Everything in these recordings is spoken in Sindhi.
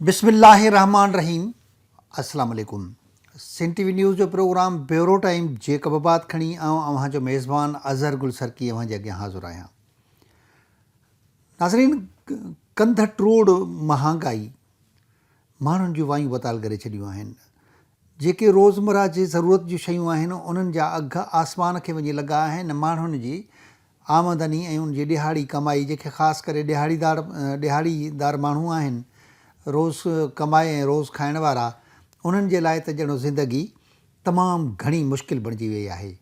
بسم الله الرحمٰن الرحيم السلام عليڪم سنڌ ٽي وي نيوز جو programme bureau time Jacobabad کڻي آئون اوهان جو ميزبان اظهر گل سرڪي اوهان جي اڳيان حاضر آهيان ناظرين ڪنڌ ٽوڙ مهانگائي ماڻهن جون وايون بتال ڪري ڇڏيون آهن جيڪي روزمره جي ضرورت جون شيون آهن انهن جا اگهه آسمان کي وڃي لڳا آهن ماڻهن جي آمدني ۽ ان جي ڏهاڙي ڪمائي جيڪي خاص ڪري ڏهاڙيدار ڏهاڙيدار ماڻهو آهن روز ڪمائي ۽ روز کائڻ وارا انهن جي لاء ته ڄڻو زندگي تمام گهڻي مشڪل بڻجي وئي آهي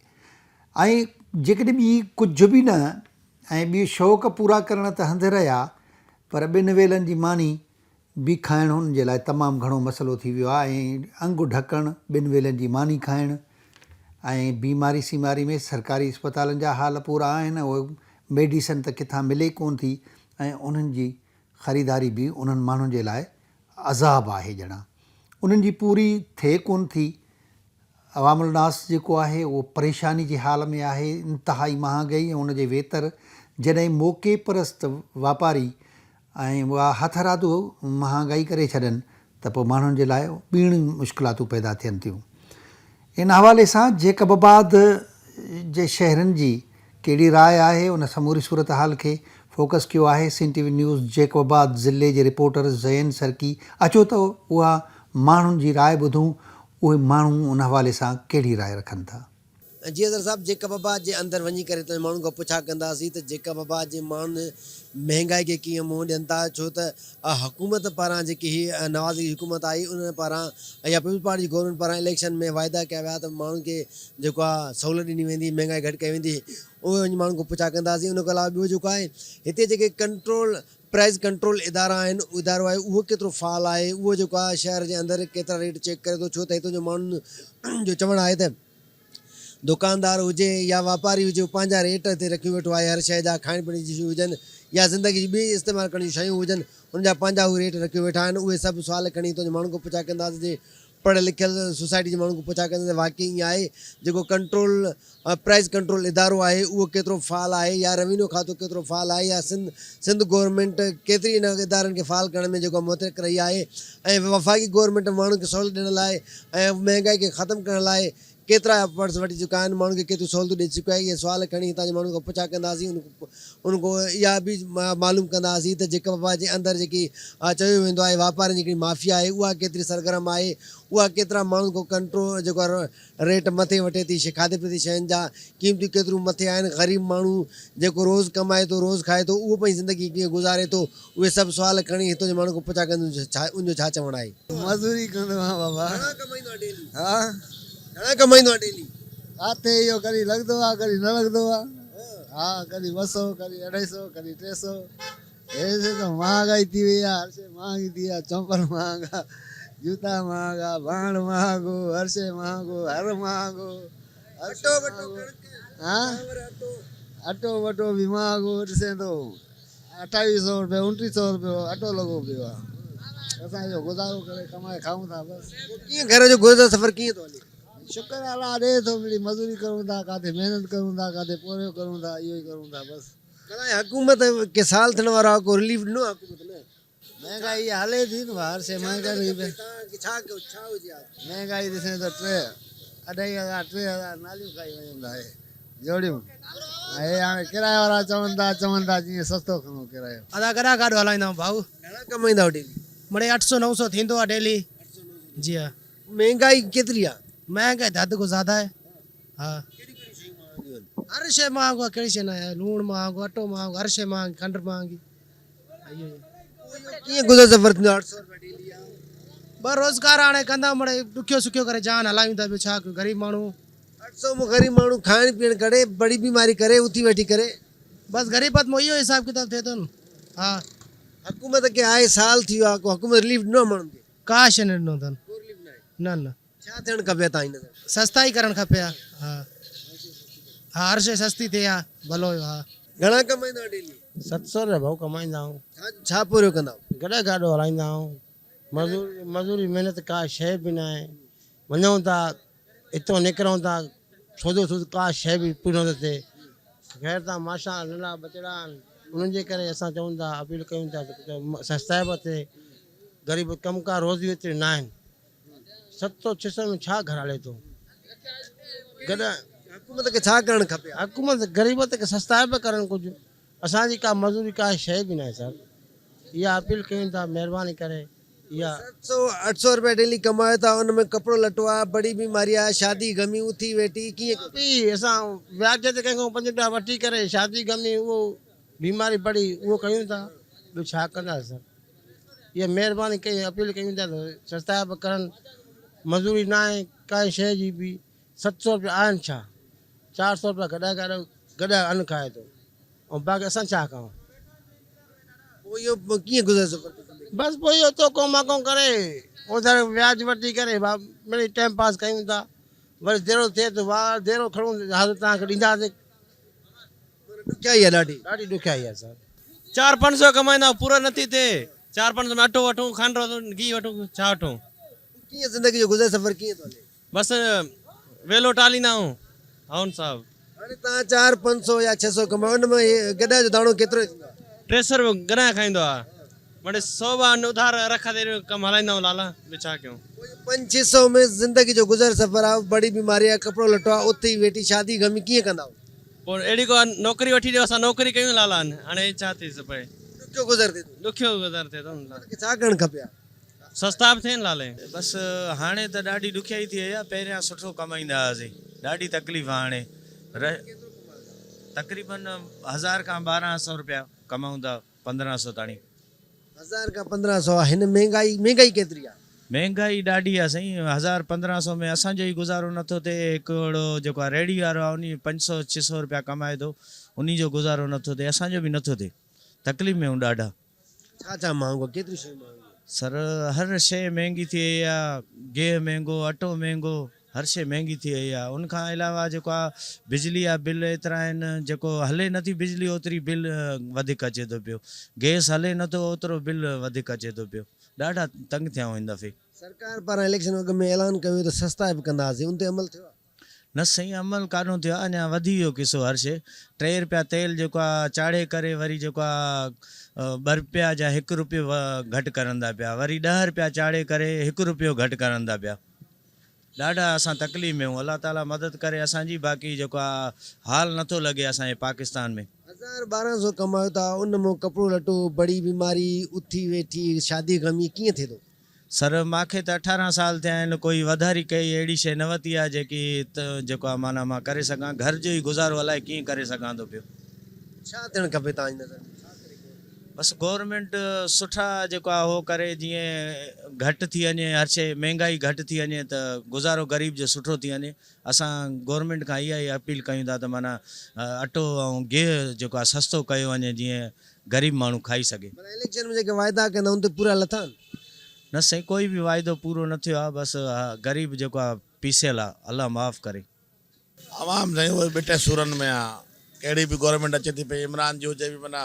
۽ جيڪڏهن ٻي ڪجهه به نه ۽ ٻي شوق پورا ڪرڻ ته هنڌ رهيا پر ٻن ويلن جي ماني به کائڻ هن جي لاء تمام گهڻو مسئلو ٿي ويو آهي ۽ انگ ڍڪڻ، ٻن ويلن جي ماني کائڻ ۽ بيماري سيماري ۾ سرڪاري اسپتالن جا حال پورا آهن اهي ميڊيسن ته ڪٿان ملي ڪونه ٿي ۽ انهن جي خريداري به انهن ماڻهن جي لاء عذاب آهي ڄڻا انهن جي پوري ٿئي ڪونه ٿي عوام الناس جيڪو آهي اهو پريشاني جي حال ۾ آهي، انتهائي مهانگائي ۽ ان جي ويتر جڏهن موقعي پرست واپاري ۽ اها هٿرادو مهانگائي ڪري ڇڏن ته پوء ماڻهن جي لاء ٻيڻيون مشڪلاتون پيدا ٿين ٿيون. ان حوالي سان جيڪب آباد جي شهرين جي ڪهڙي راء آهي ان سموري صورتحال کي فوڪس ڪيو آهي Sindh T V news Jacobabad ضلعي جي رپورٽر زين سرڪي اچو ته اها ماڻهن جي راء ٻڌون اهي ماڻهو ان حوالي سان ڪهڙي راء رکن ٿا. جي اظهر صاحب جيڪب آباد جي اندر وڃي ڪري ته ماڻهن کان پڇا ڪنداسين ته جيڪب آباد جي ماڻهن مهنگائي کي ڪيئن منهن ڏين ٿا ڇو ته حڪومت پاران جيڪي هي نواز ليگ جي حڪومت آئي ان پاران يا پيپلز پارٽي جي گورنمينٽ پاران اليڪشن ۾ واعدا ڪيا ويا ته ماڻهن کي جيڪو آهي سهولت ڏني ويندي مهنگائي گهٽ ڪئي ويندي اهي وڃي ماڻهن کان پڇا ڪنداسين ان کان علاوه ٻيو جيڪو آهي هتي جيڪي ڪنٽرول پرائز ڪنٽرول ادارا آهن ادارو آهي اهو ڪيترو فعال آهي اهو جيڪو آهي شهر جي اندر ڪيترا ريٽ چيڪ ڪري ٿو ڇو ته هتان جو ماڻهن جو چوڻ آهي ته دڪاندار هجي يا واپاري هجي هو پنهنجا ريٽ هتي رکيو ويٺو آهي هر شيء جا کائڻ پيئڻ جي شيون هجن يا زندگي جي ٻي استعمال ڪرڻ جون شيون هجن ان جا پنهنجا هو ريٽ رکيو ويٺا آهن اهي سڀ سوال کڻي هتان جي ماڻهن کان پڇا ڪنداسين جي پڙهيل لکيل سوسائٽي جي ماڻهن کان پڇا ڪنداسين واقعي ائين آهي جيڪو ڪنٽرول پرائز ڪنٽرول ادارو آهي اهو ڪيترو فعال آهي يا روينيو کاتو ڪيترو فعال آهي يا سنڌ سنڌ گورنمينٽ ڪيتري ان ادارن کي فعال ڪرڻ ۾ جيڪو متحرڪ رهي آهي ۽ وفاقي گورنمينٽ ماڻهن کي سهولت ڏيڻ لاء ۽ مهنگائي کي ختم ڪرڻ لاء ڪيترا ايفرٽس وٺي چڪا آهن ماڻهن کي ڪيتريون سهولتون ڏئي چڪي آهي اهي سوال کڻي هتان جي ماڻهن کان پڇا ڪنداسين ان کان اها به معلوم ڪنداسين ته جيڪب آباد جي اندر جيڪي چيو ويندو آهي واپارين جي هڪڙي مافيا آهي اها ڪيتري سرگرم آهي اها ڪيترا ماڻهن کان ڪنٽرو جيڪو آهي ريٽ مٿي وٺي ٿي کاڌي پيتي شين جا قيمتون ڪيتريون مٿي آهن غريب ماڻهو جيڪو روز ڪمائي ٿو روز کائي ٿو اهو پنهنجي زندگي ڪيئن گذاري ٿو اهي سڀ سوال کڻي هتان جي ماڻهن کان پڇا ڪنديون ڇا ان جو ڇا چوڻ آهي. مزوري ڪندو آهيان بابا. گهڻا ڪمائيندو آهين ڊيلي؟ ها. گهڻا ڪمائيندو آهين ڊيلي؟ ڪاٿي اهو ڪڏهن لڳندو آهي ڪڏهن نه لڳندو آهي. ها ڪڏهن 200 ڪڏهن 250 ڪڏهن 300 هي سي ته مهانگائي ٿي وئي آهي هر شيء مهانگي ٿي وئي آهي چمپل مهانگا جوتا مهانگا ڀاڻ مهانگو هر شيء مهانگو هر مهانگو هر اٽو وٽو ڪڻڪ ها چانور اٽو اٽو وٽو به مهانگو ڏسين ٿو. اٺاويهه سئو روپيو اڻٽيهه سئو روپيو اٽو لڳو پيو آ اسان اهو گذارو ڪري ڪمائي کائون ٿا بس. پوء ڪيئن گهر جو گذر سفر ڪيئن ٿو هلي؟ شڪر الله ڏي ٿو مڙئي مزوري ڪرون ٿا ڪاٿي محنت ڪرون ٿا ڪاٿي پورهيو ڪرون ٿا اهو ئي ڪرون ٿا بس. ڀلا حڪومت کي سال ٿيڻ وارو آ ڪو رليف ڏنو آ حڪومت نه؟ مهنگائي هلي ٿي نه هر شيء مهنگائي ٿي پئي. ڇا ڪيو ڇا هجي ها. مهنگائي ڏسين ته ٽي اڍائي هزار 3000 ناليون کائي وڃن ٿا اهي جوڙيون ۽ هي هاڻي ڪرايي وارا چون ٿا چون ٿا جيئن سستو کڻو ڪرايو. ادا گڏا گاڏو هلائيندا آهيون ڀائو. گهڻا ڪمائيندا آهيو ڊيلي؟ مڙئي اٺ سو نو سو ٿيندو آهي ڊيلي. جي ها. مهنگائي ڪيتري آهي؟ مهنگائي ته حد کان زياده آهي. ها. ڪهڙيون ڪهڙيون شيون مهانگيون آهن؟ هر شيء مهانگو آهي ڪهڙي شيء نه آهي لوڻ مهانگو اٽو مهانگو هر شيء مهانگي کنڊ مهانگي. ڪيئن گذر سفر ٿيندو آهي 800 روپيا ڊيلي آ. ٻه روزگار هاڻي ڪندا مڙئي ڏکيو سکيو ڪري جان هلايون ٿا ٻيو ڇا ڪيون غريب ماڻهو. 800 ۾ غريب ماڻهو کائڻ پيئڻ ڪري بڙي بيماري ڪري اٿي ويٺي ڪري. بس غريبت ۾ اهو حساب ڪتاب ٿئي ٿو نه ها. حڪومت کي آئي سال ٿي ويو آ ڪو حڪومت رليف ڏنو آ ماڻهن کي. ڪا شي نه ڏنو اٿن. ڪو رليف ناهي. نه نه. ڇا ٿيڻ کپي تائين نظر. سستائي ڪرڻ کپي ها ها ها هر شي سستي ٿئي ها ڀلو هيو ها. گهڻا ڪمائيندا آهيو ڊيلي؟ 700 روپيا ڀائو ڪمائيندا آهيون. ڇا ڇا پورهيو ڪندا آهيو؟ گڏهه گاڏو هلائيندا آهيون. مزوري مزوري محنت ڪا شيء به ناهي. وڃون ٿا هتون نڪرون ٿا سودو سود ڪا شيء به پوري نٿو ٿئي. خير تان ماشاء الله ننڍا ٻچڙا آهن انهن جي ڪري اسان چئون ٿا اپيل ڪيون ٿا ته سستائي به ٿئي. غريب ڪم ڪار روزي ايتريون ناهن. 700 600 ۾ ڇا گهر هلي ٿو. گڏ. حڪومت کي ڇا ڪرڻ کپي ها؟ حڪومت غريبت کي سستائي به ڪرن ڪجهه. اسان جي ڪا مزوري ڪا شيء به ناهي سر. اها اپيل ڪيون ٿا مهرباني ڪري اها. 700 800 روپيا ڊيلي ڪمايو ٿا ان ۾ ڪپڙو لٽو آ بڙي بيماري آ شادي غمي اٿي ويٺي ڪيئن ڪيو. پي اسان وياج تي ڪنهن کان 5 روپيا وٺي ڪري شادي غمي اهو بيماري بڙي اهو ڪيون ٿا ٻيو ڇا ڪنداسين سر. اها مهرباني ڪئي اپيل ڪيون ٿا ته سستائي به ڪرن مزوري ناهي ڪنهن شيء جي به 700 روپيا آهن ڇا 400 روپيا گڏهه کائي گڏهه ان کائي ٿو ۽ باقي اسان ڇا کائون. پوء اهو ڪيئن گذر سفر ٿي زندگي. بس پوء اهو توڪو ماڪو ڪري اوڌر وياج وٺي ڪري مڙئي ٽائيم پاس ڪيون ٿا وري ديرو ٿئي ته وار ديرو کڻون حاضر توهان کي ڏينداسين. معنيٰ ڏکيائي آهي ڏاڍي. ڏاڍي ڏکيائي آهي سر. چار پنج سو ڪمائيندا آهيون پورو نٿي ٿئي چار پنج سو ۾ اٽو وٺون کنڊ وٺون گيهه وٺون ڇا وٺون. ڪيئن زندگي جو گذر سفر ڪيئن ٿو هلي. بس ويلو ٽاليندا آهيون هائون صاحب. هاڻي توهان چار پنج سو يا ڇهه سو ڪمايو ان ۾ گڏهه جو داڻو ڪيترو ٿيندو آهي. 300 روپيو گڏهه کائيندو آهي مڙئي سو به اڌار رک تي ڪم هلائيندا آهيون لالا ٻيو ڇا ڪيون. پوء پنج ڇهه سو ۾ زندگي جو گذر سفر آهي بڙي بيماري آهي ڪپڙو لٽو آهي اٿي ويٺي شادي غمي ڪيئن ڪندا آهيو. پوء اهڙي ڪا نوڪري وٺي ڏيو اسان نوڪري ڪيون لالا هاڻي ڇا ٿي پئي. ڏکيو گذر ٿئي ٿو. ڏکيو گذر ٿئي ٿو. حڪومت کي ڇا ڪرڻ کپي ها. سستا به ٿين لالي. بس هاڻي ته ڏاڍي ڏکيائي ٿي وئي آهي پهريان سٺو ڪمائيندا هئاسين ڏاڍي تڪليف آهي هاڻي تقريبن هزار کان 1200 روپيا ڪمائون ٿا 1500 تاڻي. هزار کان 1500 هن مهنگائي مهنگائي ڪيتري آهي. مهنگائي ڏاڍي آهي سائين هزار 1500 ۾ اسان جو ئي گذارو نٿو ٿئي هڪڙو جيڪو آهي ريڙهي وارو آهي انهي 500 600 روپيا ڪمائي ٿو انهي جو گذارو نٿو ٿئي اسان جو به نٿو ٿئي تڪليف ۾ آهيون ڏاڍا. ڇا ڇا مهانگو آهي ڪيتريون شيون مهانگيون آهن. سر هر شيء مهنگي ٿي وئي آ گيهه مهنگو اٽو مهنگو هر شيء مهنگي ٿي وئي آ ان کان علاوه جيڪو آ بجلي جا بل ايترا آهن جيڪو هلي نٿي بجلي اوتري بل وڌيڪ اچي ٿو پيو گيس هلي نٿو اوترو بل وڌيڪ اچي ٿو پيو ڏاڍا تنگ ٿيا آهيون هن دفعي. سرڪار پاران اليڪشن اڳ ۾ اعلان ڪيو ويو ته سستا به ڪنداسين ان تي عمل ٿيو آ؟ نه سائين عمل ڪانه ٿيو آ اڃا وڌي ويو قصو هر شي ٽي رپيا تيل جيڪو آ چاڙهي ڪري وري جيڪو آ ٻه رپيا جا هڪ رپيو گهٽ ڪرن ٿا پيا وري ڏهه رپيا چاڙهي ڪري هڪ رپيو گهٽ ڪرن ٿا پيا ڏاڍا اسان تڪليف ۾ آهيون الله تعالي مدد ڪري اسان جي باقي جيڪو آ حال نٿو لڳي اسان جي پاڪستان ۾. هزار ٻارنهن سو ڪمايو ٿا ان مون ڪپڙو لٽو بڙي بيماري اٿي ويٺي شادي غمي ڪيئن ٿئي ٿو. سر مانکي ته 18 سال ٿيا آهن ڪوئي وڌاري ڪئي اهڙي شيء نه وتي آهي جيڪي جيڪو آهي معنيٰ مان ڪري سگهان گهر جو ئي گذارو الائي ڪيئن ڪري سگهان ٿو پيو. ڇا ٿيڻ کپي توهان جي نظر ۾ ڇا ڪري گورنمينٽ. بس گورنمينٽ سٺا جيڪو آهي اهو ڪري جيئن گهٽ ٿي وڃي هر شيء مهنگائي گهٽ ٿي وڃي ته گذارو غريب جو سٺو ٿي وڃي اسان گورنمينٽ کان اها ئي اپيل ڪيون ٿا ته معنيٰ اٽو ۽ گيهه جيڪو آهي سستو ڪيو وڃي جيئن غريب ماڻهو کائي سگهي. معنيٰ اليڪشن ۾ جيڪي واعدا ڪندا ان تي پورا لٿا آهن؟ نه سائين ڪوئي به واعدو پورو نه ٿيو آهي بس غريب جيڪو آهي پيسيل آهي الله معاف ڪري. عوام سائين اهي ٻه ٽي سورن ۾ آ ڪهڙي به گورنمينٽ اچي ٿي پئي عمران جي هجي به معنيٰ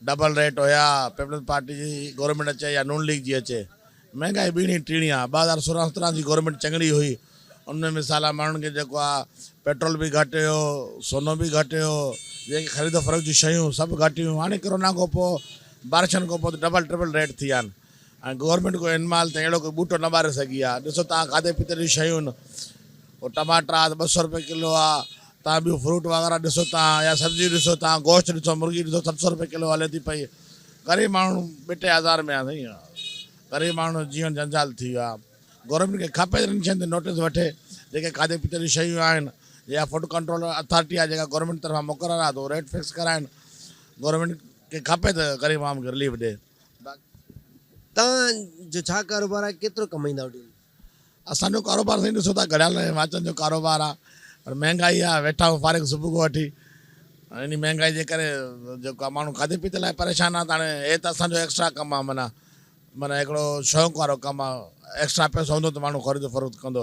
ڊبل ريٽ هيا پيپلز پارٽي جي گورنمينٽ اچي يا نون ليگ جي اچي مهنگائي ٻيڻي ٽيڻي آ 2016 17 جي گورنمينٽ چڱڙي هئي ان ۾ مثال آ ماڻهن کي جيڪو آ پيٽرول به گهٽ هيو سونو به گهٽ هيو جيڪي خريد و فروخت جون شيون سڀ گهٽ هيون هاڻي ڪرونا کان پوء بارشن کان پوء ته ڊبل ٽرپل ريٽ ٿي ويا آهن ۽ گورنمينٽ ڪو هن مهل تائين اهڙو ڪوئي ٻوٽو نه ٻاري سگهي آ ڏسو توهان کاڌي پيتي جون شيون هو ٽماٽا ته 200 روپيه ڪلو آ توهان ٻيون فروٽ وغيره ڏسو توهان يا سبزيون ڏسو توهان گوشت ڏسو مرغي ڏسو 700 روپيه ڪلو هلي ٿي پئي غريب ماڻهو ٻه ٽي هزار ۾ آ سائين غريب ماڻهو جو جيئڻ جنجال ٿي ويو آ گورنمينٽ کي کپي ته انهن شين تي نوٽيس وٺي جيڪي کاڌي پيتي جون شيون آهن يا فوڊ ڪنٽرول اٿارٽي آ جيڪا گورنمينٽ طرفان مقرر آ ته هو ريٽ فڪس ڪرائين گورنمينٽ کي کپي ته غريب عوام کي رليف ڏي. توهان جو ڇا ڪاروبار آهي ڪيترو ڪمائيندا آهيو ڊيلي؟ اسان جو ڪاروبار سائين ڏسو ٿا گهڙيال ۽ واچن جو ڪاروبار آ پر مهنگائي آ ويٺا آهيون فارغ صبح کان وٺي انهي مهنگائي جي ڪري جيڪو آ ماڻهو کاڌي پيتي لاء پريشان آ ته هاڻي هي ته اسان جو ايڪسٽرا ڪم آ معنيٰ معنيٰ هڪڙو شوق وارو ڪم آ ايڪسٽرا پئسو هوندو ته ماڻهو خريد و فروخت ڪندو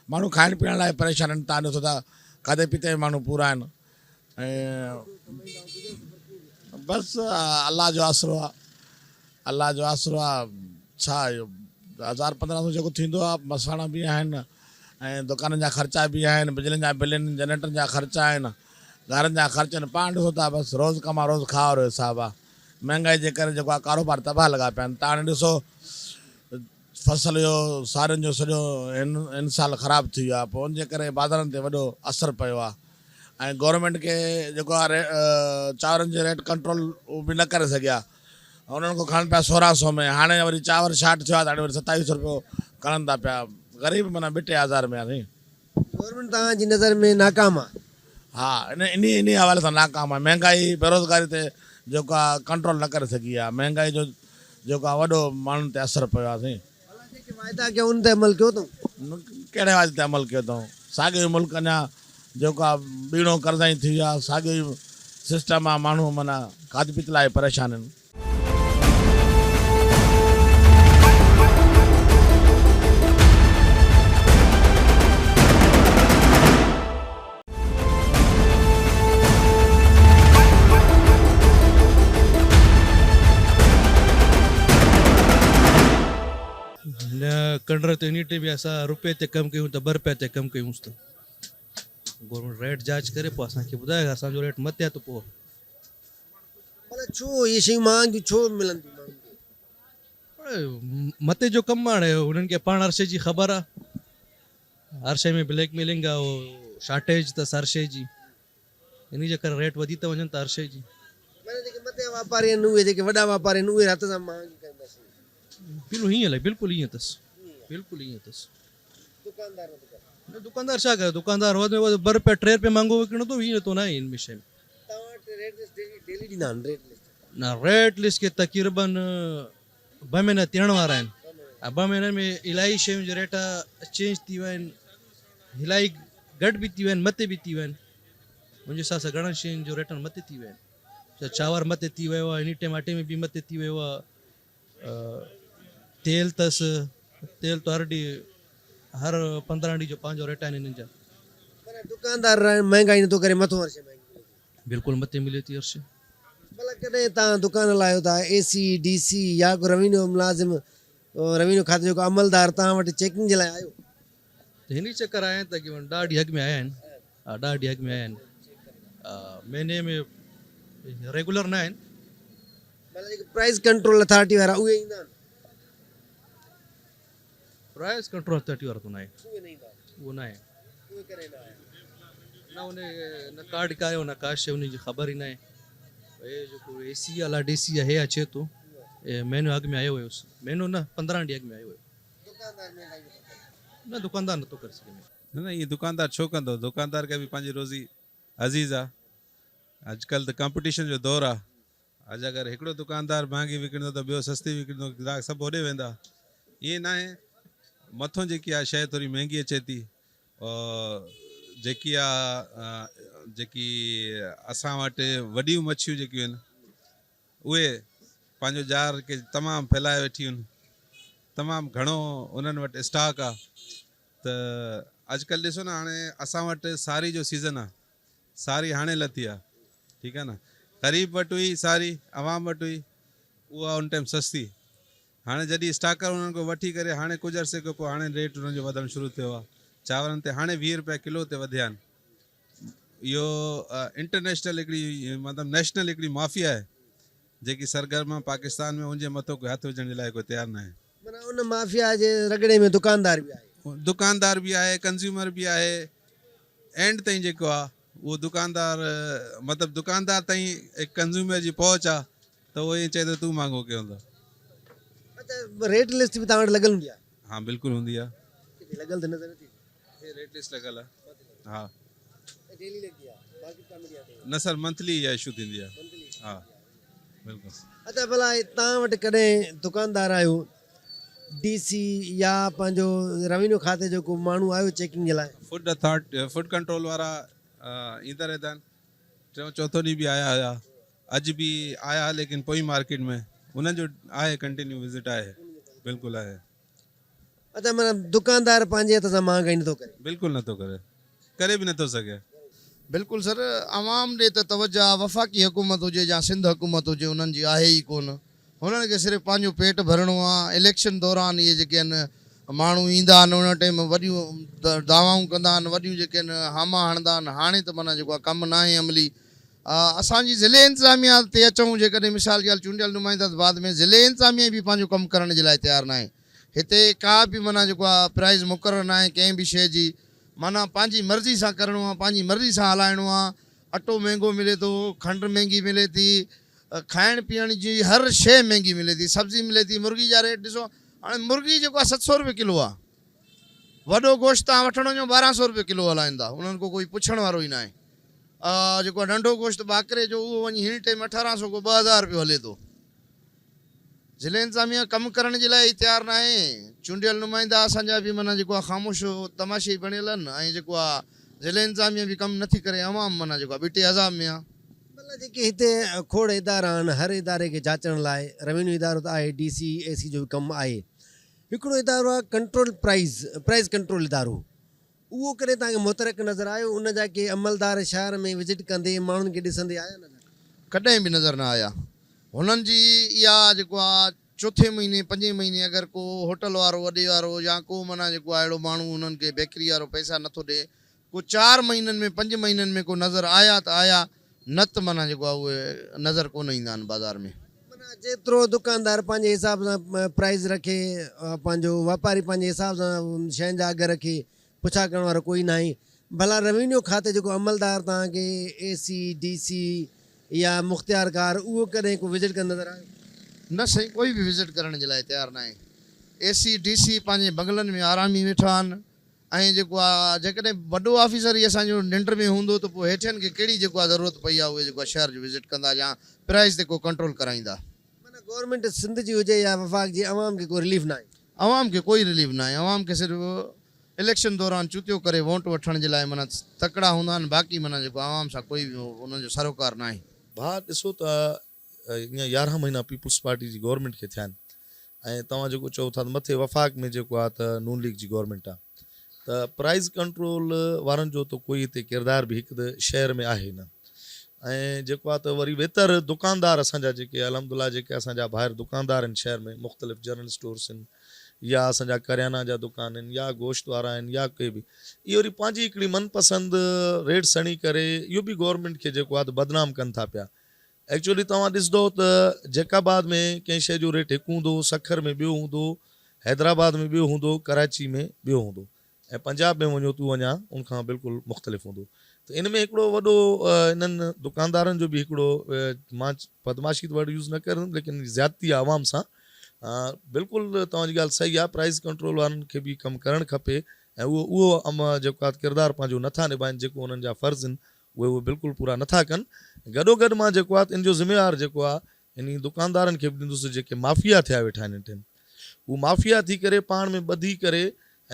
ماڻهو کائڻ پيئڻ لاء پريشان آهن تان ڏسو ٿا کاڌي پيتي ۾ ماڻهو پورا آهن ۽ بس الله جو آسرو آ الله جو آسرو آ ڇا اهو هزار 1500 جيڪو ٿيندو آ مسواڙا به آهن ۽ دڪانن جا خرچا به آهن بجلين جا بل آهن جنريٽرن جا خرچا آهن گهرن جا خرچ آهن پاڻ ڏسو ٿا بس روز ڪما روز کاء وارو حساب آ مهنگائي جي ڪري جيڪو آ ڪاروبار تباهه لڳا پيا آهن تان هاڻي ڏسو فصل اهو سارين جو سڄو هن هن سال خراب ٿي ويو آهي پوء ان جي ڪري بازارن تي وڏو اثر پيو آهي ۽ گورنمينٽ کي جيڪو آهي چانورن جي ريٽ ڪنٽرول اهو به نه ڪري سگهيا انهن کان کڻن پيا 1600 ۾ هاڻي وري چانور شارٽ ٿيو آهي ته هاڻي وري 2700 روپيو کڻن ٿا پيا غريب معنيٰ ٻٽي آزار ۾ آهي سائين. گورنمينٽ توهان جي نظر ۾ ناڪام آهي؟ ها انهي انهي حوالي سان ناڪام آهي مهنگائي بيروزگاري تي جيڪو آهي ڪنٽرول نه ڪري سگهي آهي مهنگائي جو جيڪو آهي وڏو ماڻهن تي اثر پيو آهي سائين. ڀلا جيڪي واعدا ڪيا ان تي عمل ڪيو اٿئون؟ ڪهڙي واعدي تي عمل ڪيو اٿئون ساڳيو ئي ملڪ اڃا جيڪو آهي ٻيڻو قرضائين ٿي ويو آهي ساڳيو ئي سسٽم آهي ماڻهو معنيٰ کاڌ پيت لاء پريشان آهن. نه ڪنڊر تي انهي ٽيم اسان روپي تي ڪم ڪيون ته ٻه روپيا تي ڪم ڪيونس ته گورنمينٽ ريٽ جاچ ڪري پوء اسان کي ٻڌائي اسان جو ريٽ مٿي آهي ته پوء. پر ڇو اهي شيون مهانگيون ڇو ملن ٿيون ماڻهن کي؟ متي جو ڪم آهي هنن کي پاڻ هر شيء جي خبر آهي هر شيء ۾ بليڪ ميلنگ آهي شارٽيج اٿس هر شيء جي انهي جي ڪري ريٽ وڌي ٿا وڃن ته هر شيء جي. معنيٰ جيڪي مٿيان واپاري آهن اهي جيڪي وڏا واپاري آهن اهي هٿ سان مهانگي ڪن ٿا شيون. بلڪل هيئن الائي بلڪل هيئن اٿس بلڪل هيئن اٿس. دڪاندار نٿو ڪري. نه دڪاندار ڇا ڪري دڪاندار وڌ ۾ وڌ ٻه روپيا ٽي روپيا مهانگو وڪڻندو ٿو هيئن ٿو نه آهي ان ۾ شيء ۾. توهان وٽ ريٽ لسٽ ڊيلي ڏيندا آهن ريٽ لسٽ. نه ريٽ لسٽ کي تقريبن ٻه مهينا ٿيڻ وارا آهن ۽ ٻه مهينن ۾ الاهي شيون جا ريٽ چينج ٿي ويا آهن الاهي گهٽ به ٿي ويا آهن مٿي به ٿي ويا آهن منهنجي حساب سان گهڻن شين جو ريٽن مٿي ٿي ويا آهن چانور مٿي ٿي ويو آهي اني ٽائيم اٽي ۾ به مٿي ٿي ويو آهي تيل اٿس تيل ته هر ڏينهن هر 15 ڏينهن جو پنهنجو ريٽ آهن انهن جا. معنيٰ دڪاندار مهنگائي نٿو ڪري مٿو هر شيء مهنگي ملي ٿي. بلڪل مٿي ملي ٿي هر شيء. ڀلا ڪڏهن توهان دڪان هلايو ٿا اي سي ڊي سي يا ڪو روينيو ملازم روينيو کاتي جو ڪو عملدار توهان وٽ چيڪنگ جي لاء آيو؟ ته هن ئي چڪر آيا آهن تقريبن ڏهه ڏينهن اڳ ۾ آيا آهن ها ڏهه ڏينهن اڳ ۾ آيا آهن مهيني ۾ ريگولر نه آهن. ڀلا جيڪي پرائز ڪنٽرول اٿارٽي وارا اهي ايندا آهن؟ پرائز ڪنٽرول اٿارٽي وارا ته نه آهن. اهي نه ايندا آهن. اهو نه آهي. اهي ڪڏهن نه آيا. نه ان نه ڪارڊ ڪايو نه ڪا شي ان جي خبر ئي نه آهي. هي جيڪو اي سي الا ڊي سي هي اچي ٿو مهينو اڳ ۾ آيو هيس مهينو نه 15 ڏينهن اڳ ۾ آيو هيو. دڪاندار مهنگائي نٿو ڪري. نه دڪاندار نٿو ڪري سگهي. نه نه ائين دڪاندار ڇو ڪندو دڪاندار کي به پنهنجي روزي عزيز آ اڄڪلهه ته ڪمپٽيشن جو دور آ اڄ اگر هڪڙو دڪاندار مهانگي وڪڻندو ته ٻيو سستي وڪڻندو گراهڪ سڀ هوڏي ويندا ائين ناهي مٿون جيڪي آ شيء ٿوري مهنگي اچي ٿي جيڪي آ جيڪي اسان وٽ وڏيون مڇيون جيڪيون آهن اهي پنهنجو ڄار کي تمام ڦهلائي ويٺيون آهن تمام گهڻو انهن وٽ اسٽاڪ آ ته اڄڪلهه ڏسو نه هاڻي اسان وٽ ساري جو سيزن آ ساري هاڻي لٿي آ ٺيڪ آ نه غريب وٽ هئي ساري عوام وٽ هئي اها ان ٽائيم سستي هاڻي جڏهن اسٽاڪر انهن کان وٺي ڪري هاڻي ڪجهه عرصي کان پوء هاڻي ريٽ انهن جو وڌڻ شروع ٿيو آ چانورن تي هاڻي 20 روپيا ڪلو تي وڌيا آهن اهو انٽرنيشنل هڪڙي مطلب نيشنل هڪڙي مافيا آهي جيڪي سرگرم آهي پاڪستان ۾ ان جي مٿو ڪوئي هٿ وجهڻ جي لاء ڪوئي تيار ناهي. معنيٰ ان مافيا جي رڳڙي ۾ دڪاندار به آهي. دڪاندار به آهي ڪنزيومر به آهي اينڊ تائين جيڪو آهي اهو دڪاندار مطلب دڪاندار تائين هڪ ڪنزيومر جي پهچ آهي ته اهو ائين چئي ٿو تون مهانگو ڪيو ٿو. اڇا ريٽ لسٽ به توهان وٽ لڳل هوندي آهي. ها بلڪل هوندي آهي. ڪٿي لڳل ته نظر نٿي اچي. هي ريٽ لسٽ لڳل آ ها. ڊيلي لڳندي آ مارڪيٽ ڪاميٽي آ نه سر منٿلي اها اشو ٿيندي آ ها بلڪل. اچا ڀلا توهان وٽ ڪڏهن دڪاندار آيو ڊي سي يا پنهنجو روينيو کاتي جو ڪو ماڻهو آيو چيڪنگ جي لاء. فوڊ اٿارٽي فوڊ ڪنٽرول وارا ايندا رهندا آهن ٽيون چوٿون ڏينهن به آيا هيا اڄ به آيا ليڪن پوئين مارڪيٽ ۾ انهن جو آهي ڪنٽينيو وزٽ آهي بلڪل آهي. اچا معنيٰ دڪاندار پنهنجي هٿ سان مهانگائي نٿو ڪري. بلڪل نٿو ڪري ڪري به نٿو سگهي. بلڪل سر عوام ڏي ته توجه وفاقي حڪومت هجي يا سنڌ حڪومت هجي انهن جي آهي ئي ڪونه هنن کي صرف پنهنجو پيٽ ڀرڻو آ اليڪشن دوران اهي جيڪي آهن ماڻهو ايندا آهن ان ٽيم وڏيون دعوائون ڪندا آهن وڏيون جيڪي آهن هاما هڻندا آهن هاڻي ته معنيٰ جيڪو آ ڪم ناهي عملي اسان جي ضلعي انتظاميا تي اچون جيڪڏهن مثال جي ڳالهه چونڊيل نمائندا ته بعد ۾ ضلعي انتظاميا به پنهنجو ڪم ڪرڻ جي لاء تيار ناهي. هتي ڪا به معنيٰ جيڪو آ پرائيز مقرر ناهي ڪنهن به شيء جي معنيٰ پنهنجي مرضي سان ڪرڻو آ پنهنجي مرضي سان هلائڻو آ اٽو مهنگو ملي ٿو کنڊ مهنگي ملي ٿي کائڻ پيئڻ جي هر شيء مهنگي ملي ٿي سبزي ملي ٿي مرغي جا ريٽ ڏسو هاڻي مرغي جيڪو آ 700 روپيه ڪلو آ وڏو گوشت تان وٺڻ وڃو 1200 روپيه ڪلو هلائين ٿا انهن کو ڪوئي پڇڻ وارو ئي ناهي جيڪو آ ننڍو گوشت ٻاڪري جو اهو وڃي هن ٽيم 1800 کان 2000 روپيو هلي ٿو. ضلعي انتظاميه ڪم ڪرڻ جي لاء ئي تيار ناهي، چونڊيل نمائندا اسان جا به معنيٰ جيڪو آ خاموش تماشائي بڻيل آهن ۽ جيڪو آ ضلعي انتظاميه به ڪم نٿي ڪري عوام معنيٰ جيڪو آ ٻٽي عذاب ۾ آ. مطلب جيڪي هتي کوڙ ادارا آهن هر اداري کي جاچڻ لاء روينيو ادارو ته آهي ڊي سي اي سي جو به ڪم آهي هڪڙو ادارو آهي ڪنٽرول پرائيز پرائيز ڪنٽرول ادارو اهو ڪڏهن توهان کي متحرڪ نظر آيو؟ ان جا ڪي عملدار شهر ۾ وزٽ ڪندي ماڻهن کي ڏسندي آيا نظر؟ ڪڏهن به نظر نه آيا. هنن جي اها جيڪو آ چوٿين مهيني پنجين مهيني اگر ڪو هوٽل وارو اڏي وارو يا ڪو معنيٰ جيڪو آ اهڙو ماڻهو هنن کي بيڪري وارو پئسا نه ٿو ڏي ڪو چار مهينن ۾ پنج مهينن ۾ ڪو نظر آيا ته آيا نه ته معنيٰ جيڪو آ اهي نظر ڪونه ايندا آهن بازار ۾. معنيٰ جيترو دڪاندار پنهنجي حساب سان پرائيز رکي پنهنجو واپاري پنهنجي حساب سان شين جا اگهه رکي پڇا ڪرڻ وارو ڪوئي ناهي ڀلا روينيو کاتي جو ڪو عملدار توهان کي اي سي ڊي سي يا مختيارڪار اهو ڪڏهن ڪو وزٽ ڪندي نظر آيو؟ نه سائين ڪوئي به وزٽ ڪرڻ جي لاء تيار ناهي اي سي ڊي سي پنهنجي بنگلن ۾ آرامي ويٺا آهن ۽ جيڪو آ جيڪڏهن وڏو آفيسر ئي اسان جو ننڊ ۾ هوندو ته پوء هيٺين کي ڪهڙي جيڪو آ ضرورت پئي آ اهي جيڪو آ شهر جو وزٽ ڪندا يا پرائز تي ڪو ڪنٽرول ڪرائيندا. معنيٰ گورنمينٽ سنڌ جي هجي يا وفاق جي عوام کي ڪو رليف ناهي. عوام کي ڪوئي رليف ناهي عوام کي صرف اليڪشن دوران چوتيو ڪري وونٽ وٺڻ جي لاء معنيٰ تڪڙا هوندا آهن باقي معنيٰ جيڪو عوام سان ڪوئي به انهن جو سروڪار ناهي. ڀاء ڏسو ته اڃا 11 مهينا پيپلز پارٽي جي گورنمينٽ کي ٿيا آهن ۽ توهان جيڪو چئو ٿا ته مٿي وفاق ۾ جيڪو آهي ته نون ليگ جي گورنمينٽ آهي ته پرائز ڪنٽرول وارن جو ته ڪوئي هتي ڪردار به هڪ ته شهر ۾ آهي نه ۽ جيڪو آهي ته وري ويتر دڪاندار اسان جا جيڪي الحمدلله جيڪي اسان جا ڀائر دڪاندار آهن شهر ۾ مختلف جنرل اسٽورس آهن يا اسان جا ڪريانا جا دڪان آهن يا گوشت وارا آهن يا ڪي به اهي وري پنهنجي هڪڙي من پسند ريٽس هڻي ڪري اهو به گورنمينٽ کي جيڪو آهي ته بدنام ڪن ٿا پيا ايڪچوئلي توهان ڏسندو ته جيڪب آباد ۾ ڪنهن شيء جو ريٽ هڪ هوندو، سکر ۾ ٻيو هوندو، حيدرآباد ۾ ٻيو هوندو، ڪراچي ۾ ٻيو هوندو ۽ پنجاب ۾ وڃو ته اهو اڃا ان کان بلڪل مختلف هوندو ته ان ۾ هڪڙو وڏو انهن دڪاندارن جو به هڪڙو مان بدمعاشي ته ورڊ يوز نه ڪرندم ليڪن زيادتي آهي عوام سان بلڪل توهان جي ڳالهه صحيح آهي پرائز ڪنٽرول وارن کي به ڪم ڪرڻ کپي ۽ اهو اهو جيڪو آهي ڪردار پنهنجو نٿا نڀائن جيڪو انهن جا فرض آهن اهي اهي بلڪل پورا نٿا ڪن گڏوگڏ مان جيڪو آهي ته ان جو ذميوار جيڪو آهي انهي دڪاندارن کي به ڏيندس جيڪي مافيا ٿيا ويٺا آهن هن ٽيم هو مافيا ٿي ڪري پاڻ ۾ ٻڌي ڪري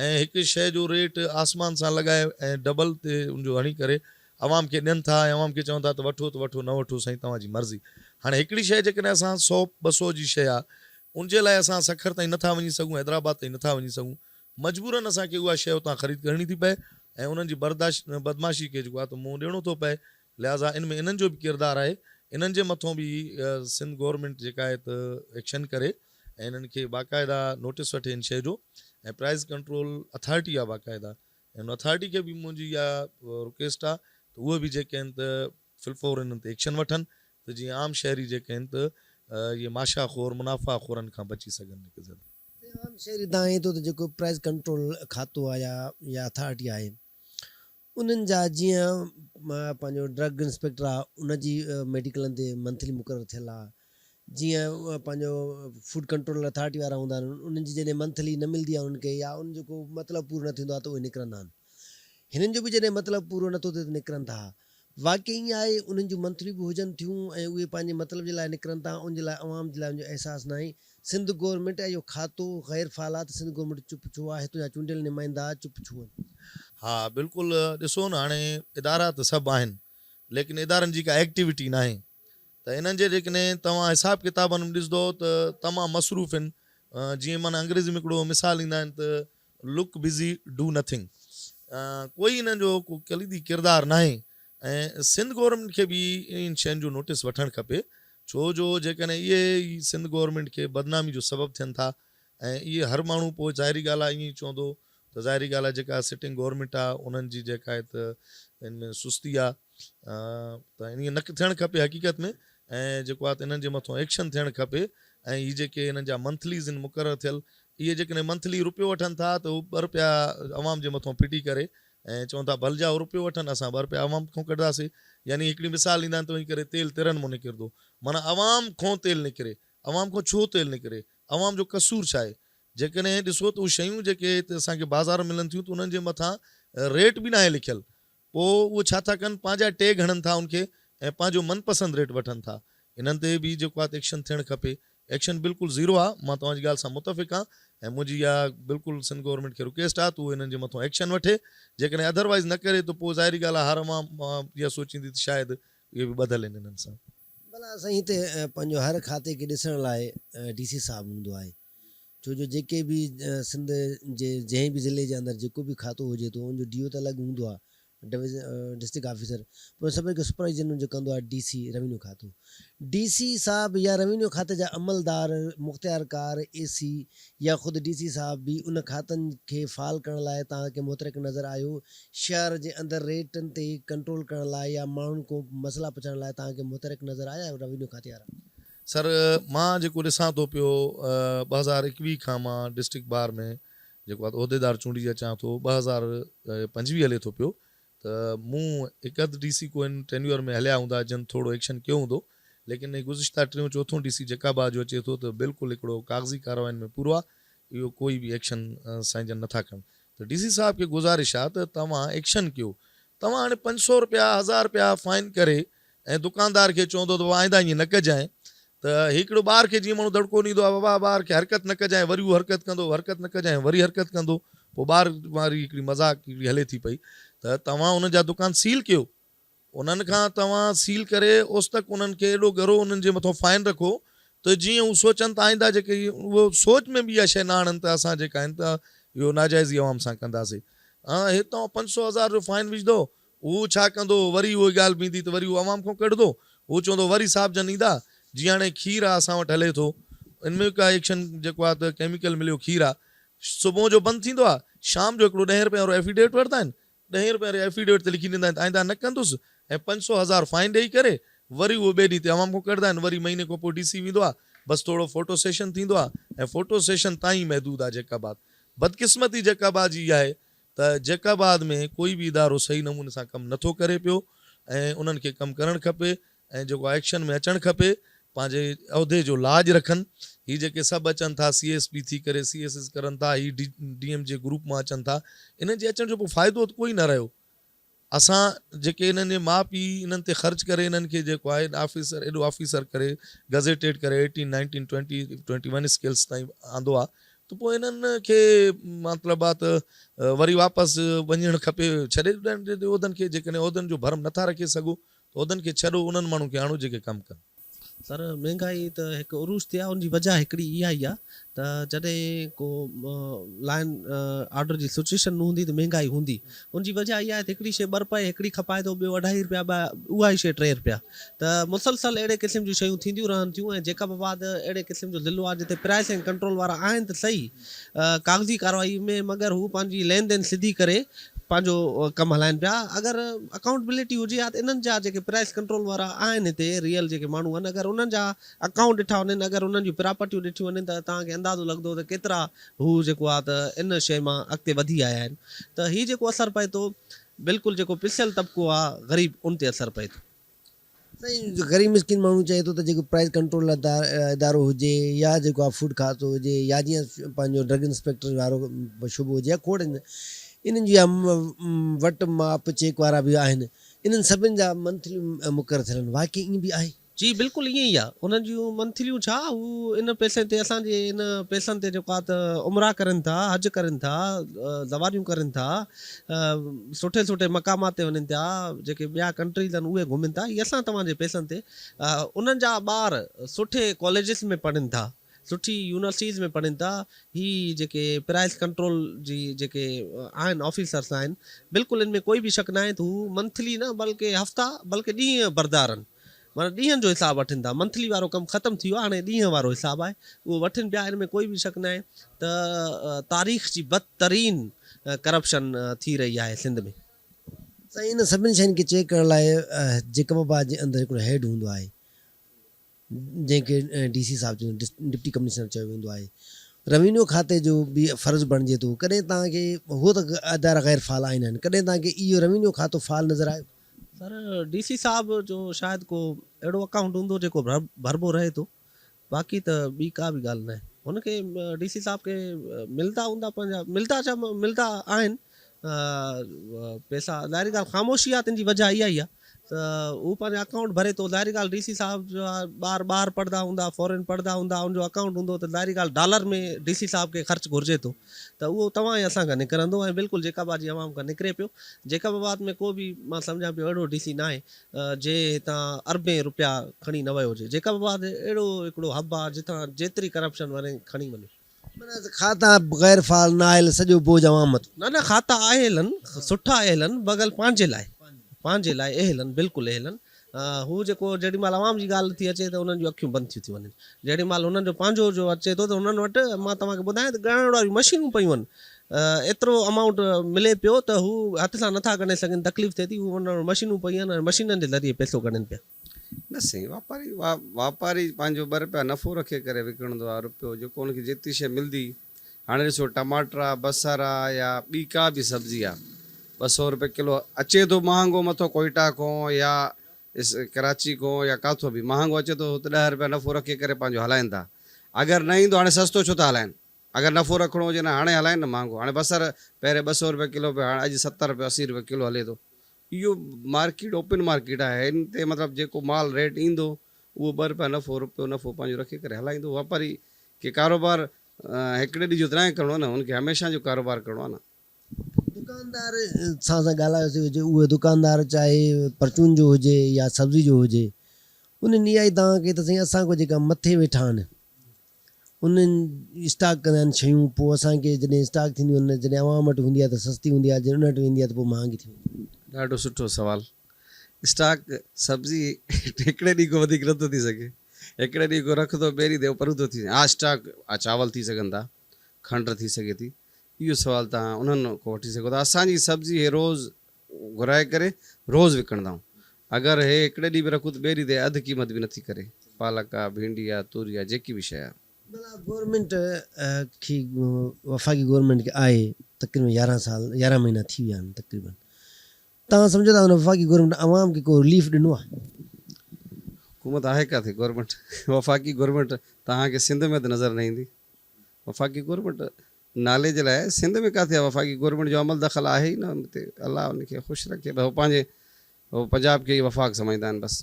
۽ هڪ شيء جو ريٽ آسمان سان لڳائي ۽ ڊبل تي ان جو هڻي ڪري عوام کي ڏين ٿا ۽ عوام کي چون ٿا ته وٺو ته وٺو نه وٺو سائين توهان جي مرضي هاڻي هڪڙي شيء جيڪڏهن اسان سو 200 جي شيء آهي ان جي لاء اسان سکر تائين نٿا وڃي سگهون حيدرآباد تائين نٿا وڃي سگهون مجبورن اسان کي اها شيء اتان خريد ڪرڻي ٿي پئي ۽ انهن جي برداشت بدمعاشي کي جيڪو آهي ته منهن ڏيڻو ٿو پئي لهٰذا ان ۾ انهن جو به ڪردار آهي انهن جي مٿون به سنڌ گورنمينٽ جيڪا آهي ته ايڪشن ڪري ۽ انهن کي باقاعده نوٽيس وٺي ان شيء جو ۽ پرائز ڪنٽرول اٿارٽي آهي باقاعده ان اٿارٽي کي به منهنجي اها رڪويسٽ آهي ته اهي به جيڪي آهن ته في الفور انهن تي ايڪشن وٺن ته جيئن عام شهري جيڪي آهن ته اهي ماشا خور منافع خورن کان بچي سگهن هڪ زد. سائين عام شهري دانهين ٿو ته جيڪو پرائز ڪنٽرول کاتو آهي يا يا اٿارٽي آهي انهن جا جيئن پنهنجو ڊرگ انسپيڪٽر آهي ان جي ميڊيڪلن تي منٿلي مقرر ٿيل آهي جيئن پنهنجو فوڊ ڪنٽرول اٿارٽي وارا هوندا آهن انهن جي جڏهن منٿلي نه ملندي آهي انهن کي يا انهن جو ڪو مطلب پورو نه ٿيندو آهي ته اهي نڪرندا آهن هنن جو به جڏهن مطلب پورو نٿو ٿئي ته نڪرن ٿا واقعي ائين آهي انهن جون منٿليون به هجن ٿيون ۽ اهي پنهنجي مطلب جي لاء نڪرن ٿا ان جي لاء عوام جي لاء ان جو احساس ناهي سنڌ گورنمينٽ ۽ اهو کاتو غير فعال آهي ته سنڌ گورنمينٽ چپ ڇو آهي هتون جا چونڊيل نمائندا چپ ڇو آهن. ها بلڪل ڏسو نه هاڻي ادارا ته سڀ آهن ليڪن ادارن جي ڪا ايڪٽيوٽي ناهي ته انهن جي جيڪڏهن توهان حساب ڪتابن ۾ ڏسندو ته تمام مصروف آهن جيئن معنيٰ انگريزي ۾ هڪڙو مثال ايندا آهن ته لڪ بزي do nothing ڪوئي انهن جو ڪو ڪليدي ڪردار ناهي ۽ سنڌ گورنمينٽ کي به انهن شين جو نوٽيس وٺڻ کپي ڇو جو جيڪڏهن اهي ئي سنڌ گورنمينٽ کي بدنامي جو سبب ٿين ٿا ۽ اهي هر ماڻهو پوء ظاهري ڳالهه آهي ائين ئي چوندو ته ظاهري ڳالهه آهي جيڪا سٽنگ گورنمينٽ آهي انهن جي جيڪا آهي ته ان ۾ سستي آهي ته ائين نه ٿيڻ کپي حقيقت ۾ ۽ جيڪو آهي ته انهن جي مٿو ايڪشن ٿيڻ کپي ۽ هي جيڪي انهن جا منٿليز آهن مقرر ٿيل. اهي جيڪڏهن منٿلي روپيو وٺن ٿا ته هو ٻه روپيا عوام جي مٿون ڦٽي ڪري ۽ چون ٿا ڀل جا هو روپيو وٺن اسان ٻه روپيا عوام کان ڪڍنداسي يعني هڪڙي مثال ڏيندا آهن ته وڃي ڪري تيل ترن مون نڪرندو معنيٰ عوام کان تيل نڪري عوام کان ڇو تيل نڪري عوام جو قصور ڇا آهي جيڪڏهن ڏسو ته اهي شيون جيڪي هتي اسان کي بازار ۾ ملن ٿيون ته انهن جي مٿان ريٽ به ناهي لکيل پوء اهو ڇا ٿا ڪن پنهنجا ٽيگ هڻن ٿا ان کي ۽ پنهنجو من پسند ريٽ وٺن ٿا انهن تي به جيڪو آهي ته ايڪشن ٿيڻ کپي ايڪشن بلڪل زيرو آهي مان توهان جي ڳالهه سان متفق آهان ۽ منهنجي اها بلڪل سنڌ گورنمينٽ کي رڪويسٽ آهي ته اهو انهن جي مٿون ايڪشن وٺي جيڪڏهن اڌر وائيز نه ڪري ته پوء ظاهري ڳالهه آهي هر عوام اها سوچيندي ته شايد اهي به ٻڌل آهن انهن سان. ڀلا سائين هتي پنهنجو هر کاتي کي ڏسڻ لاء ڊي سي صاحب هوندو آهي ڇو جو جيڪي به سنڌ جي جنهن به ضلعي جي اندر جيڪو به کاتو هجي ٿو ان جو ڊي او ته الڳ هوندو آهي ڊسٽرڪٽ آفيسر پر سڀني کي سپروائيزن جو ڪندو آهي ڊي سي روينيو کاتو ڊي سي صاحب يا روينيو کاتي جا عملدار مختيارڪار اي سي يا خود ڊي سي صاحب به ان کاتن کي فعال ڪرڻ لاء توهان کي متحرڪ نظر آيو شهر جي اندر ريٽن تي ڪنٽرول ڪرڻ لاء يا ماڻهن کان مسئلا پڇڻ لاء توهان کي متحرڪ نظر آيا روينيو کاتي وارا. سر مان جيڪو ڏسان ٿو پيو 2021 کان مان ڊسٽرڪٽ بار ۾ جيڪو آهي عهديدار چونڊجي اچان ٿو 2025 هلي ٿو پيو ته مون هڪ اڌ ڊي سي ڪو هن ٽينيور ۾ هليا هوندا جن ٿورو ايڪشن ڪيو هوندو ليڪن هي گذشته ٽيون چوٿون ڊي سي جيڪب آباد جو اچي ٿو ته بلڪل هڪڙو ڪاغذي ڪاررواين ۾ پورو آهي اهو ڪوئي به ايڪشن سائين جن نٿا ڪن ته ڊي سي صاحب کي گذارش آهي ته توهان ايڪشن ڪيو توهان هاڻي 500 رپيا هزار رپيا فائن ڪري ۽ دڪاندار کي چوندو ته بابا آئنده ائين نه ڪجانء ته هڪڙو ٻار کي جيئن ماڻهو دڙڪو ڏيندو آهي بابا ٻار کي حرڪت نه ڪجانء وري اهو حرڪت ڪندو حرڪت نه ڪجانء وري حرڪت ڪندو پوء ٻار واري هڪڙي مذاق هڪڙي هلي ٿي پئي ته توهان انهن جا دڪان سيل ڪيو انهن کان توهان سيل ڪري اوستڪ انهن کي ايڏو ڳرو انهن جي مٿان فائن رکو ته جيئن هو سوچن ته آئنده جيڪي اهو سوچ ۾ به اها شيء نه آڻن ته اسان جيڪا آهن ته اهو ناجائزي عوام سان ڪنداسي ها هي توهان 500 هزار جو فائن وجهندو هو ڇا ڪندو، وري اهوئي ڳالهه به ايندي ته وري هو عوام کان ڪڍندو. هو چوندو وري صاحب جن ايندا، جيئن هاڻي کير آ اسان وٽ هلي ٿو، ان ۾ به ڪا ايڪشن جيڪو آ ته ڪيميڪل مليو کير آ، صبح جو بند ٿيندو آ، شام جو هڪڙو ڏهين رپين وارو ايفيڊيوٽ وٺندا آهن، ڏهين رپين واري ايفيڊيوٽ تي لکي ڏيندا آهن ته آئنده نه ڪندس ۽ 500 هزار فائن ڏئي ڪري وري اهو ٻئي ڏينهن تي عوام کان ڪڍندا آهن، وري مهيني کان پوء ڊي سي ويندو آ، بس ٿورو فوٽو سيشن ٿيندو آ ۽ فوٽو سيشن تائين محدود آ جيڪب آباد. بدقسمتي جيڪب آباد جي اها آهي ته جيڪب آباد ۾ ڪوئي به ادارو صحيح نموني سان ڪم نٿو ڪري پيو ۽ انهن کي ڪم ڪرڻ کپي ۽ جيڪو ايڪشن ۾ اچڻ کپي پنهنجي عهدي جو لاڄ رکن هي جيڪي سڀ اچن ٿا سي ايس پي ٿي ڪري سي ايس ايس ڪرن ٿا هي ڊي ايم جي گروپ مان اچن ٿا انهن جي اچڻ جو پوء فائدو ته ڪوئي نه رهيو اسان جيڪي انهن جي ماء پيء انهن تي خرچ ڪري انهن کي جيڪو آهي آفيسر ايڏو آفيسر ڪري گزيٽيڊ ڪري eighteen nineteen twenty twenty one Scylax تائين آندو آهي ته پوء انهن کي مطلب آهي ته وري واپس وڃڻ کپي ڇڏي ڏين عهدن کي جيڪڏهن عهدن جو ڀرم نٿا رکي سگهو ته عهدن کي ڇڏو انهن ماڻهن کي آڻو جيڪي ڪم ڪن. سر مهنگائي ته هڪ عروج تي آهي ان جي وجه هڪڙي اها ئي آهي ته جڏهن ڪو لائن آرڊر جي سچويشن نه هوندي ته مهنگائي هوندي ان جي وجه اها آهي ته هڪڙي شي ٻه رپئي هڪڙي کپائي ٿو ٻيو اڍائي رپيا ٻه اها ئي شي ٽي رپيا ته مسلسل اهڙي قسم جون شيون ٿينديون رهن ٿيون ۽ جيڪب آباد اهڙي قسم جو ضلعو آهي جتي پرائس ۽ ڪنٽرول وارا آهن ته صحيح ڪاغذي ڪارروائي ۾ مگر هو پنهنجي لين دين سڌي ڪري پنهنجو ڪم هلائن پيا اگر اڪائونٽبلٽي هجي ها ته انهن جا جيڪي پرائس ڪنٽرول وارا آهن هتي ريئل جيڪي ماڻهو آهن اگر انهن جا اڪائونٽ ڏٺا وڃن اگر انهن جون پراپرٽيون ڏٺيون وڃن ته توهان کي اندازو لڳندو ته ڪيترا هو جيڪو آهي ته ان شيء مان اڳتي وڌي آيا آهن ته هي جيڪو اثر پئي ٿو بلڪل جيڪو پسيل طبقو آهي غريب ان تي اثر پئي ٿو. سائين غريب مسڪين ماڻهو چئي ٿو ته جيڪو پرائز ڪنٽرول ادارو هجي يا جيڪو آ فوڊ کاتو هجي يا جيئن پنهنجو ڊرگ انسپيڪٽر وارو شعبو هجي يا کوڙ انهن جي وٽ ماپ چيڪ وارا به آهن انهن سڀن جا منٿليون مقرر ٿيل آهن واقعي ائين به آهي؟ جي بلڪل ائين ئي آ انهن جون منٿليون ڇا هو ان پئسن تي اسان جي ان پئسن تي جيڪو آ ته عمرا ڪرين ٿا حج ڪرين ٿا زواريون ڪرين ٿا سٺي سٺي مقامات تي وڃن ٿا جيڪي ٻيا ڪنٽريز آهن اهي گهمن ٿا هي اسان توهان جي پئسن تي انهن جا ٻار سٺي ڪاليجز ۾ پڙهن ٿا سٺي يونيورسٽيز ۾ پڙهن ٿا هي جيڪي پرائس ڪنٽرول جي جيڪي آهن آفيسرس آهن بلڪل ان ۾ ڪوئي به شڪ ناهي ته هو منٿلي نه بلڪه هفتا بلڪه ڏينهن بردار آهن معنيٰ ڏينهن جو حساب وٺن ٿا. منٿلي وارو ڪم ختم ٿي ويو آهي، هاڻي ڏينهن وارو حساب آهي، اهو وٺن پيا. ان ۾ ڪوئي به شڪ ناهي ته تاريخ جي بدترين ڪرپشن ٿي رهي آهي سنڌ ۾. سائين انهن سڀني شين کي چيڪ ڪرڻ لاء جيڪب آباد جي اندر هڪڙو هيڊ هوندو آهي جنهن کي ڊي سي صاحب چوندا ڊپٽي ڪمشنر چيو ويندو آهي. روينيو کاتي جو به فرض بڻجي ٿو ڪڏهن توهان کي هو ته ادارا غير فعال آهن آهن ڪڏهن توهان کي اهو روينيو کاتو فعال نظر آيو؟ سر ڊي سي صاحب جو شايد ڪو اهڙو اڪائونٽ هوندو جيڪو ڀربو رهي ٿو باقي ته ٻي ڪا به ڳالهه ناهي هن کي ڊي سي صاحب کي ملدا هوندا پنهنجا ملدا ڇا ملدا آهن پيسا ظاهري ڳالهه خاموشي آهي تنهن جي وجه اها ئي آهي ته هو پنهنجو اڪائونٽ ڀري ٿو ظاهري ڳالهه ڊي سي صاحب جا ٻار ٻاهر پڙهندا هوندا فارين پڙهندا هوندا ان جو اڪائونٽ هوندو ته ظاهري ڳالهه ڊالر ۾ ڊي سي صاحب کي خرچ گهرجي ٿو ته اهو توهان ۽ اسان کان نڪرندو ۽ بلڪل جيڪب آباد جي عوام کان نڪري پيو جيڪب آباد ۾ ڪو به مان سمجهان پيو اهڙو ڊي سي ناهي جنهن هتان اربين روپيا کڻي نه ويو هجي. جيڪب آباد اهڙو هڪڙو هب آ جتان جيتري ڪرپشن وڃي کڻي وڃو. معنيٰ ته کاتا غير فعال نااهل سڄو بوجھ عوام مٿان. نه نه کاتا اهل هن سٺا اهل هن بغل پنهنجي لاء پنهنجي لاء اهل هن بلڪل اهل هن هو جيڪو جيڏي مهل عوام جي ڳالهه ٿي اچي ته انهن جون اکيون بند ٿيون ٿي وڃن جيڏي مهل هنن جو پنهنجو جو اچي ٿو ته هنن وٽ مان توهان کي ٻڌايان ته ڳڻڻ واريون مشينون پيون هن ايترو امائونٽ ملي پيو ته هو هٿ سان نٿا ڳڻي سگهن تڪليف ٿئي ٿي هو انهن وٽ مشينون پيون آهن ۽ مشينن جي ذريعي پئسو ڳڻين پيا. نه سائين واپاري واپاري پنهنجو ٻه رپيا نفعو رکي ڪري وڪڻندو آ رپيو جيڪو ان کي جيتري شيء ملدي هاڻي ڏسو ٽماٽر آ بصر آ يا ٻي ڪا به سبزي آ 200 رپئي ڪلو اچي ٿو مهانگو مٿو ڪوئيٽا کون يا ڪراچي کون يا ڪاٿو به مهانگو اچي ٿو هت ڏهه رپيا نفعو رکي ڪري پنهنجو هلائين ٿا اگر نه ايندو هاڻي سستو ڇو ٿا هلائين اگر نفعو رکڻو هجي نه هاڻي هلائين نه مهانگو هاڻي بصر پهرين 200 رپئي ڪلو پيو هاڻي اڄ 70 رپيو 80 رپيو ڪلو هلي ٿو اهو مارڪيٽ اوپن مارڪيٽ آهي هن تي مطلب جيڪو مال ريٽ ايندو اهو ٻه رپيا نفعو رپيو نفعو پنهنجو رکي ڪري هلائيندو واپاري کي ڪاروبار هڪڙي ڏينهن جو ته ناهي ڪرڻو نه هن کي هميشه جو ڪاروبار ڪرڻو آهي نه. دڪاندار سان اسان ڳالهايوسين هجي اهي دڪاندار چاهي پرچون جو هجي يا سبزي جو هجي انهن اها ئي دانهن ڪئي ته سائين اسان کان جيڪا مٿي ويٺا آهن انهن اسٽاڪ ڪندا آهن شيون پوء اسان کي جڏهن اسٽاڪ ٿينديون آهن جڏهن عوام وٽ هوندي آهي ته سستي هوندي آهي جڏهن انهن وٽ ويندي آهي ته پوء مهانگي ٿي ويندي آهي. ڏاڍو سٺو سوال. اسٽاڪ سبزي هڪڙي ڏينهن کان وڌيڪ نٿو ٿي سگهي. هڪڙي ڏينهن کان رکندو ٻئي ڏينهن تي اهو پرودو ٿي ها اسٽاڪ چاول ٿي سگهن ٿا کنڊ ٿي سگهي ٿي اهو سوال توهان انهن کان وٺي سگهو ٿا. اسان جي سبزي هي روز گهرائي ڪري روز وڪڻندا آهيون. اگر هي هڪڙي ڏينهن به رکون ته ٻئي ڏينهن تي اڌ قيمت به نٿي ڪري. پالڪ آ، ڀينڊي آ، توري آ، جيڪي به شيء آ. ڀلا گورنمينٽ کي وفاقي گورنمينٽ کي آهي تقريبن 11 سال 11 مهينا ٿي ويا آهن تقريبن توهان سمجهو ٿا ان وفاقي گورنمينٽ عوام کي ڪو رليف ڏنو آهي؟ حڪومت آهي ڪاٿي گورنمينٽ وفاقي گورنمينٽ توهان کي سنڌ ۾ ته نظر نه ايندي. وفاقي گورنمينٽ نالي جي لاء سنڌ ۾ ڪاٿي آهي وفاقي گورنمينٽ جو عمل دخل آهي ئي نه ان تي الله ان کي خوش رکي بس هو پنهنجي هو پنجاب کي ئي وفاق سمجهندا آهن بس.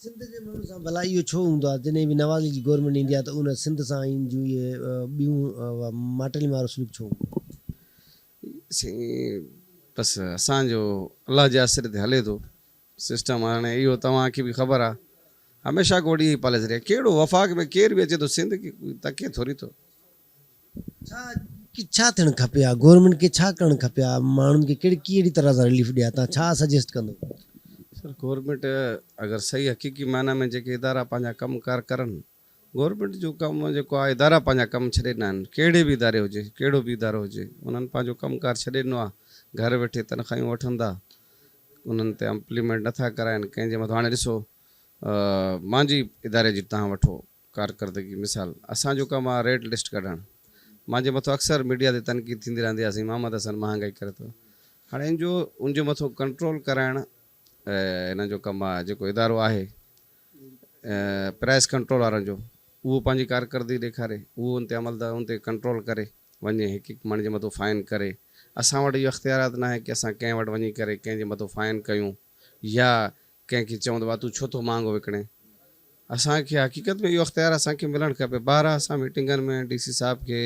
سنڌ جي ماڻهن سان ڀلا اهو ڇو هوندو آهي جڏهن به نواز ليگ جي گورنمينٽ ايندي آهي ته ان سنڌ سان ان جون اهي ٻيون ماٽيلي وارو سلوڪ ڇو هوندو آهي. سائين بس اسان جو الله جي آسري تي هلي ٿو سسٽم هاڻي اهو توهان کي به خبر آ هميشه کان وٺي اهي پاليسي رهي ڪهڙو وفاق ۾ ڪير به اچي ٿو سنڌ کي تڪي ٿوري ٿو. ڇا ڇا ٿيڻ کپي ها گورنمينٽ کي ڇا ڪرڻ کپي ها ماڻهن کي ڪهڙي ڪهڙي طرح سان رليف ڏي ها توهان ڇا سجيسٽ ڪندو. سر گورنمينٽ اگر صحيح حقيقي معنيٰ ۾ جيڪي ادارا پنهنجا ڪم ڪار ڪرن گورنمينٽ جو ڪم جيڪو آهي ادارا پنهنجا ڪم ڇڏي ڏنا آهن ڪهڙي به اداري هجي ڪهڙو به ادارو هجي انهن پنهنجو ڪم ڪار ڇڏي ڏنو آهي گهر ويٺي تنخواهيون وٺن ٿا انهن تي امپليمينٽ نٿا ڪرائن ڪنهن جي مٿان هاڻي ڏسو مانجي اداري جي تهان وٺو ڪارڪردگي مثال اسان جو ڪم آهي ريٽ لسٽ ڪڍڻ مانجي مٿو اڪثر ميڊيا تي تنقيد ٿيندي رهندي آهي سائين محمد حسن مهانگائي ڪري ٿو هاڻي ان جو ان جي مٿو ڪنٽرول ڪرائڻ انهن جو ڪم آهي جيڪو ادارو آهي پرائس ڪنٽرول وارن جو اهو پنهنجي ڪارڪردگي ڏيکاري اهو ان تي عمل ان تي ڪنٽرول ڪري وڃي هڪ هڪ مڻ جي مٿو فائن ڪري اسان وٽ اهو اختيارات ناهي ڪي اسان ڪنهن وٽ وڃي ڪري ڪنهن جي مٿو فائن ڪيون يا ڪنهن کي چئون ته ڀا تون ڇو ٿو مهانگو وڪڻين اسان کي حقيقت ۾ اهو اختيار اسان کي ملڻ کپي بارها اسان ميٽنگن ۾ ڊي سي صاحب کي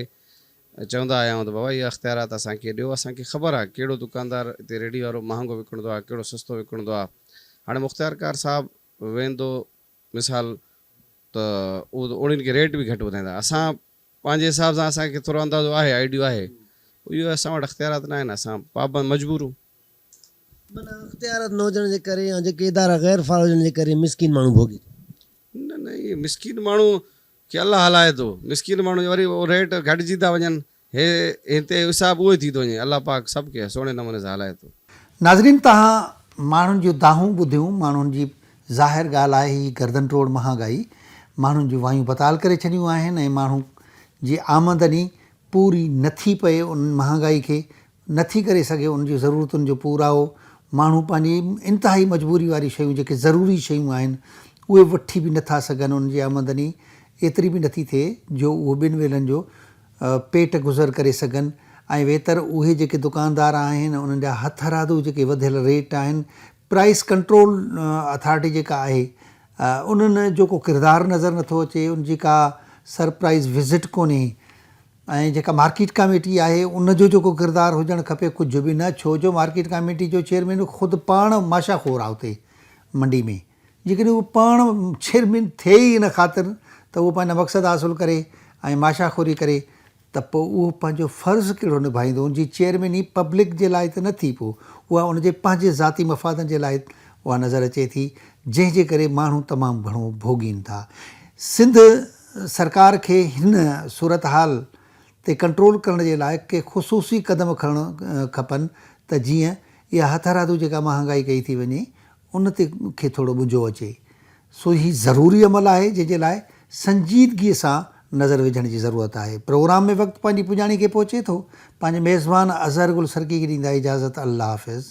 چوندا آيا آهيون ته بابا اهي اختيارات اسان کي ڏيو اسان کي خبر آهي ڪهڙو دڪاندار هتي ريڙهي وارو مهانگو وڪڻندو آهي ڪهڙو سستو وڪڻندو آهي هاڻي مختيارڪار صاحب ويندو مثال ته اهو ته اوڙين کي ريٽ به گهٽ ٻڌائيندا اسان پنهنجي حساب سان اسان کي ٿورو اندازو آهي آئيڊيو آهي اهو اسان وٽ اختيارات نه آهن اسان پابند مجبور معنيٰ اختيارات نه هجڻ جي ڪري يا جيڪي ادارا غير فعال هجڻ جي ڪري مسڪين ماڻهو ڀوڳي ٿو. نه نه اهي مسڪين ماڻهو کي الله هلائي ٿو مسڪين ماڻهو وري ريٽ گهٽجي ٿا وڃن هي هتي حساب اهو ئي ٿي ٿو وڃي الله پاڪ سڀ کي سهڻي نموني سان هلائي ٿو. ناظرين توهان ماڻهن جون دانهون ٻڌيون ماڻهن جي ظاهر ڳالهه آهي هي گردن ٽوڙ مهانگائي ماڻهن جون وايون بتال ڪري ڇڏيون آهن ۽ ماڻهو جي آمدني پوري نٿي پئي ان مهانگائي کي نٿي ڪري سگهي ان جي ضرورتن جو پورائو ماڻهو پنهنجي انتهائي مجبوري واري شيون جيڪي ضروري شيون آهن اهي وٺي به نٿا سگهن ان جي آمدني ايتري به نٿي ٿئي جو اهو ٻن ويلن جو پيٽ گذر ڪري سگهن ۽ ويتر اهي جيڪي دڪاندار آهن انهن جا هٿرادو جيڪي وڌيل ريٽ آهن پرائس ڪنٽرول اٿارٽي جيڪا آهي انهن جو ڪو ڪردار نظر نٿو اچي ان جي ڪا سرپرائز وزٽ ڪونهي ۽ جيڪا مارڪيٽ ڪاميٽي آهي ان جو جيڪو ڪردار هجڻ کپي ڪجهه به نه ڇو جو مارڪيٽ ڪاميٽي جو چيئرمين خود پاڻ ماشا خور آهي اتي منڊي ۾ جيڪڏهن هو پاڻ چيئرمين ٿئي ئي ان خاطر ته اهو پنهنجا مقصد حاصل ڪري ۽ ماشا خوري ڪري ته پوء اهو پنهنجو فرض ڪهڙو نڀائيندو ان جي چيئرميني پبلڪ جي لاء ته نه ٿي پوء اها ان جي پنهنجي ذاتي مفادن جي لاء اها نظر اچي ٿي جنهن جي ڪري ماڻهو تمام گهڻو ڀوڳين ٿا سنڌ سرڪار کي هن صورتحال تي ڪنٽرول ڪرڻ جي لاء ڪي خصوصي قدم کڻڻ کپن ته جيئن اها هٿرادو جيڪا مهانگائي ڪئي ٿي وڃي ان تي کي ٿورو ٻجهو اچي. سو هي ضروري عمل آهي جنهن جي لاء سنجيدگي سان نظر وجهڻ جي ضرورت آهي. پروگرام ۾ وقت پنهنجي پڄاڻي کي پهچي ٿو. پنهنجي ميزبان اظهر گل سرڪي کي ڏيندا اجازت الله حافظ.